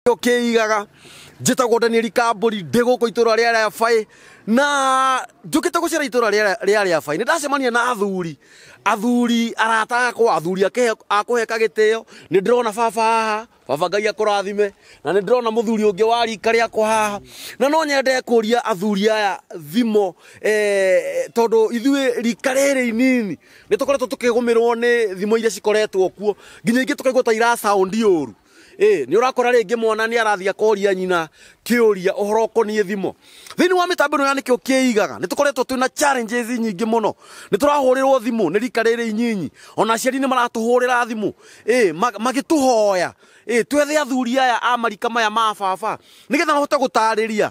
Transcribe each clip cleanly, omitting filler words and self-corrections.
Ũkĩigaga njĩtagwo Daniel Kambũri, ndĩ gũkũ itũra rĩa Rĩabaĩ na njũkĩte gũcera itũra rĩa Rĩabaĩ. Nĩ ndacemania na athuri arata akwa, athuri a kũheka gĩtĩo. Nĩ ndĩrona baba haha, baba Ngai akũrathime, na nĩ ndĩrona mũthuri ũngĩ wa rika rĩakwa haha, na no nyende kũria athuri aya thimo, tondũ ithuĩ rika rĩrĩ inini nĩ tũkoretwo tũkĩgũmĩrwo nĩ thimo iria cikoretwo kuo, nginya ingĩ tũkaigua ta ira sound ũru. Nĩ ũrakora rĩngĩ mwana nĩ arathiĩ akoria nyina kĩũria ũhoro ũkoniĩ thimo. Thĩinĩ wa mĩtambo ĩno ya nĩkĩo kĩigaga, nĩ tũkoretwo twĩna challenges nyingĩ mũno. Nĩ tũrahũrĩrwo thimũ nĩ rika rĩrĩ inyinyi, ona aciari nĩ maratũhũrĩra thimũ, magĩtũhoya, twethe athuri aya a marika maya ma baba nĩgetha mahote gũtarĩria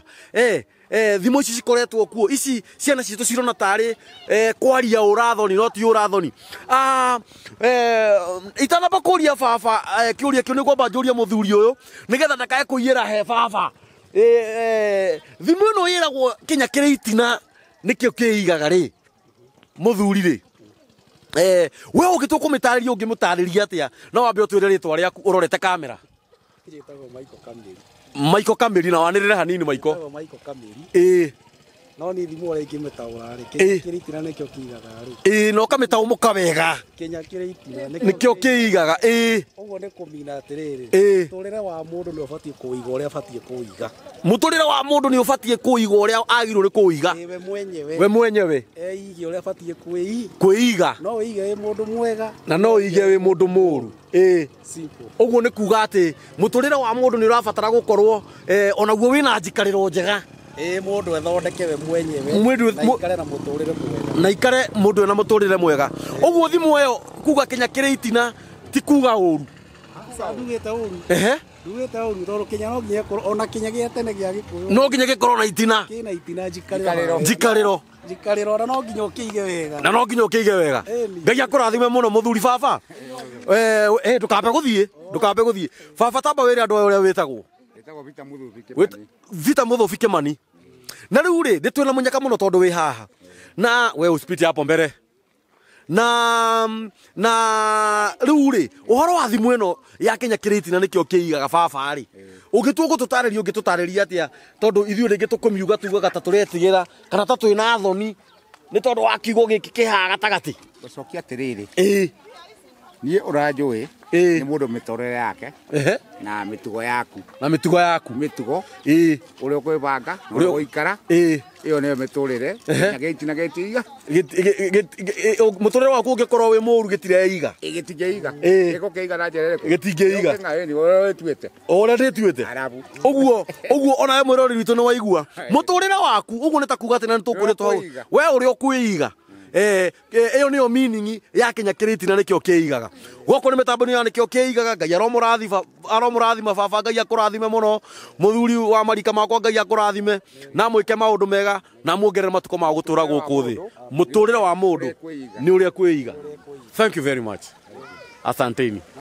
thimũ ici cikoretwo kuo, ici ciana citũ cirona tarĩ kwaria ũrathoni, no ti ũrathoni. Itanamba kũria baba kĩũria kĩu, nĩ ngwamba njũrie mũthuri ũyũ nĩgetha ndakae kũiyĩra he baba. Thimũ ĩno ĩragwo kinya kĩrĩ itina nĩkĩo kĩigaga rĩ, mũthuri rĩ, we ũngĩtua kũmĩtarĩria ũngĩmũtarĩria atĩa? No wambe ũtwĩre rĩtwa rĩaku ũrorete kamera. Njĩtagwo Michael Kamiri. Michael Kamiri, na wanĩrĩre hanini Michael. Njĩtagwo Michael Kamiri. Ĩĩ. No niĩ thimũ ũrĩa ingĩmĩtaũra rĩ, kĩnya kĩrĩ itina nĩkĩo kĩigaga rĩ. Ĩĩ, na ũkamĩtaũmũka wega. Kĩnya kĩrĩ itina nĩkĩo kĩigaga. Ĩĩ. Ũguo nĩ kũmina atĩrĩrĩ. Ĩĩ. Mũtũrĩre wa mũndũ nĩ ũbatiĩ kũiga ũrĩa abatiĩ kũiga. Mũtũrĩre wa mũndũ nĩ ũbatiĩ kũiga ũrĩa agĩrĩirwo nĩ kũiga. Ĩĩ, we mwenyewe. We mwenyewe. Eige ũrĩa abatiĩ kwĩiga. No wĩige wĩ mũndũ mwega. Na no wĩige wĩ mũndũ mũũru. Ĩĩ. Simple. Ũguo nĩ kuga atĩ mũtũrĩre wa mũndũ nĩ ũrabatara gũkorwo onaguo wĩna njikarĩro njega. Ĩĩ, mũndũ ethondeke we mwenyewe na ikare na mũtũrĩre mwega. Na ikare mũndũ ena mũtũrĩre mwega. Ũguo thimũ ĩyo kuga kinya kĩrĩ itina ti kuga ũru. Aca, ndugĩte ũru. Ehe. Ndugĩte ũru tondũ kinya no nginya ĩkorwo, ona kinya gĩa tene gĩa Gĩkũyũ. No nginya gĩkorwo na itina. Kĩna itina njikarĩro. Njikarĩro. Njikarĩro, na no nginya ũkĩige wega. Na no nginya ũkĩige wega. Ngai akũrathime mũno mũthuri baba. Ndũkambe gũthiĩ, ndũkambe gũthiĩ. Baba, tamba wĩre andũ aya ũrĩa wĩtagwo. Wĩtagwo Vita Mũthũbi Kĩmani. Vita Mũthũbi Kĩmani. Na rĩu rĩ, nĩ twĩna mũnyaka mũno tondũ wĩ haha. Na we ũcipite hapo mbere. Na rĩu rĩ, ũhoro wa thimũ ĩno ya Kenya kĩrĩ itina nĩkĩo kĩigaga baba rĩ. Ũngĩtua gũtũtarĩria, ũngĩtũtarĩria atĩa? Tondũ ithuĩ rĩngĩ tũkũmiuga tugaga ta tũretigĩra kana ta twĩna thoni nĩ tondũ wa kiugo gĩkĩ kĩ haha gatagatĩ. Gũcokia atĩrĩrĩ. Ĩĩ. Niĩ ũranjũĩ Ĩĩ. nĩ mũndũ mĩtũrĩre yake Ehe. na mĩtugo yaku. Na mĩtugo yaku. Mĩtugo. Ĩĩ. Ũrĩa ũkwĩbanga, na Ũrĩa ũrĩa ũgũikara. Ĩĩ. Ĩyo nĩyo mĩtũrĩre. Ehe. Na gĩtina gĩtiiga. Mũtũrĩre waku ũngĩkorwo wĩ mũũru gĩtireiga. Ĩ, gĩtingĩiga. Ĩĩ. Gĩgũkĩiga na njĩra ĩrĩkũ? Gĩtingĩiga. Gĩũkĩng'a, ĩni, ũrĩa wĩtuĩte. O ũrĩa ndĩtuĩte. Arabu. Ũguo onawe mwĩroreri witũ nĩ waigua. Mũtũrĩre waku, ũguo nĩ ta kuga atĩ na nĩ tũkũrĩtwo hau. Ũrĩa ũkwĩiga. We ũrĩa ũkwĩiga. Ĩyo nĩyo meaning ya Kenya kĩrĩ itina nĩkĩo kĩigaga. Gũkũ nĩ mĩtambo ya nĩkĩo kĩigaga. Ngai aromũrathima baba, Ngai akũrathime mũno. Mũthuri wa marika makwa, Ngai akũrathime na mwĩke maũndũ mega na muongerere matukũ ma gũtũra gũkũ thĩ. Mũtũrĩre wa mũndũ nĩ ũrĩa kwĩiga. Thank you very much. Asanteni.